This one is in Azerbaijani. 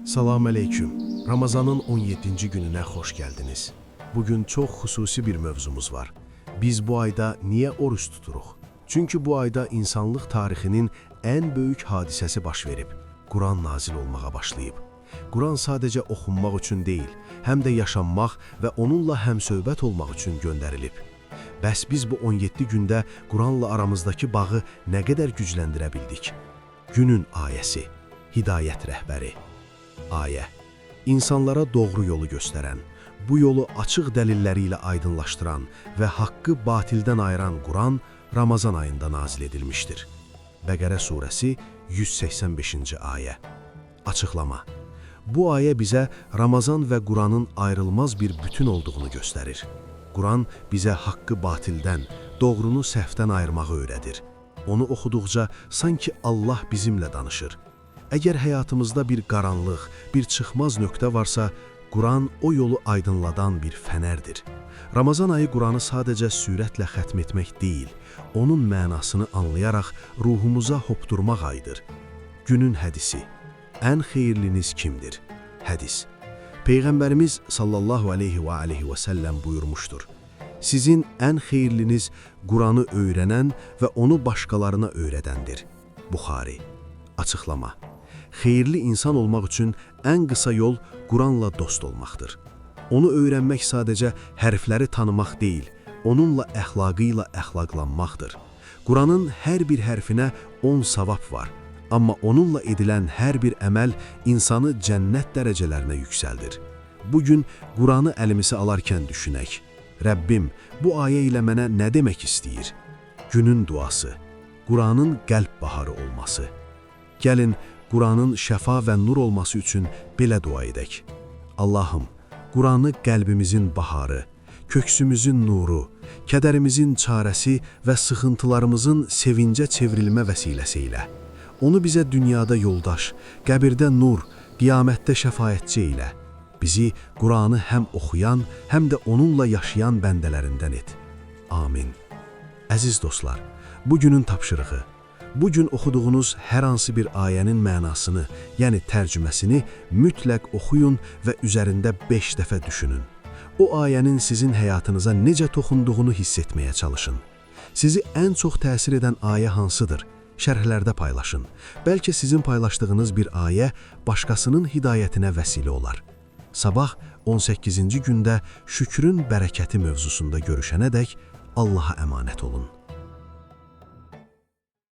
Salam aleyküm. Ramazanın 17-ci gününə xoş gəldiniz. Bugün çox xüsusi bir mövzumuz var. Biz bu ayda niyə oruç tuturuq? Çünki bu ayda insanlıq tarixinin ən böyük hadisəsi baş verib. Quran nazil olmağa başlayıb. Quran sadəcə oxunmaq üçün deyil, həm də yaşanmaq və onunla həmsöhbət olmaq üçün göndərilib. Bəs biz bu 17 gündə Quranla aramızdakı bağı nə qədər gücləndirə bildik? Günün ayəsi, Hidayət rəhbəri. Ayə. İnsanlara doğru yolu göstərən, bu yolu açıq dəlilləri ilə aydınlaşdıran və haqqı batildən ayıran Quran Ramazan ayında nazil edilmişdir. Bəqərə surəsi 185-ci ayə. Açıqlama. Bu ayə bizə Ramazan və Quranın ayrılmaz bir bütün olduğunu göstərir. Quran bizə haqqı batildən, doğrunu səhvdən ayırmağı öyrədir. Onu oxuduqca sanki Allah bizimlə danışır. Əgər həyatımızda bir qaranlıq, bir çıxmaz nöqtə varsa, Quran o yolu aydınladan bir fənərdir. Ramazan ayı Quranı sadəcə sürətlə xətm etmək deyil, onun mənasını anlayaraq ruhumuza hopdurmaq ayıdır. Günün hədisi. Ən xeyirliniz kimdir? Hədis. Peyğəmbərimiz sallallahu aleyhi və aleyhi və səlləm buyurmuşdur. Sizin ən xeyirliniz Quranı öyrənən və onu başqalarına öyrədəndir. Buxari. Açıqlama. Xeyirli insan olmaq üçün ən qısa yol Quranla dost olmaqdır. Onu öyrənmək sadəcə hərfləri tanımaq deyil, onunla əxlaqı ilə əxlaqlanmaqdır. Quranın hər bir hərfinə 10 savab var. Amma onunla edilən hər bir əməl insanı cənnət dərəcələrinə yüksəldir. Bugün Quranı əlimizə alarkən düşünək. Rəbbim, bu ayə ilə mənə nə demək istəyir? Günün duası, Quranın qəlb baharı olması. Gəlin, Quranın şəfa və nur olması üçün belə dua edək. Allahım, Quranı qəlbimizin baharı, köksümüzün nuru, kədərimizin çarəsi və sıxıntılarımızın sevincə çevrilmə vəsiləsi elə. Onu bizə dünyada yoldaş, qəbirdə nur, qiyamətdə şəfaətçi elə. Bizi Quranı həm oxuyan, həm də onunla yaşayan bəndələrindən et. Amin. Əziz dostlar, bugünün tapşırığı. Bu gün oxuduğunuz hər hansı bir ayənin mənasını, yəni tərcüməsini mütləq oxuyun və üzərində 5 dəfə düşünün. O ayənin sizin həyatınıza necə toxunduğunu hiss etməyə çalışın. Sizi ən çox təsir edən ayə hansıdır? Şərhlərdə paylaşın. Bəlkə sizin paylaşdığınız bir ayə başqasının hidayətinə vəsilə olar. Sabah 18-ci gündə şükrün bərəkəti mövzusunda görüşənədək Allaha əmanət olun.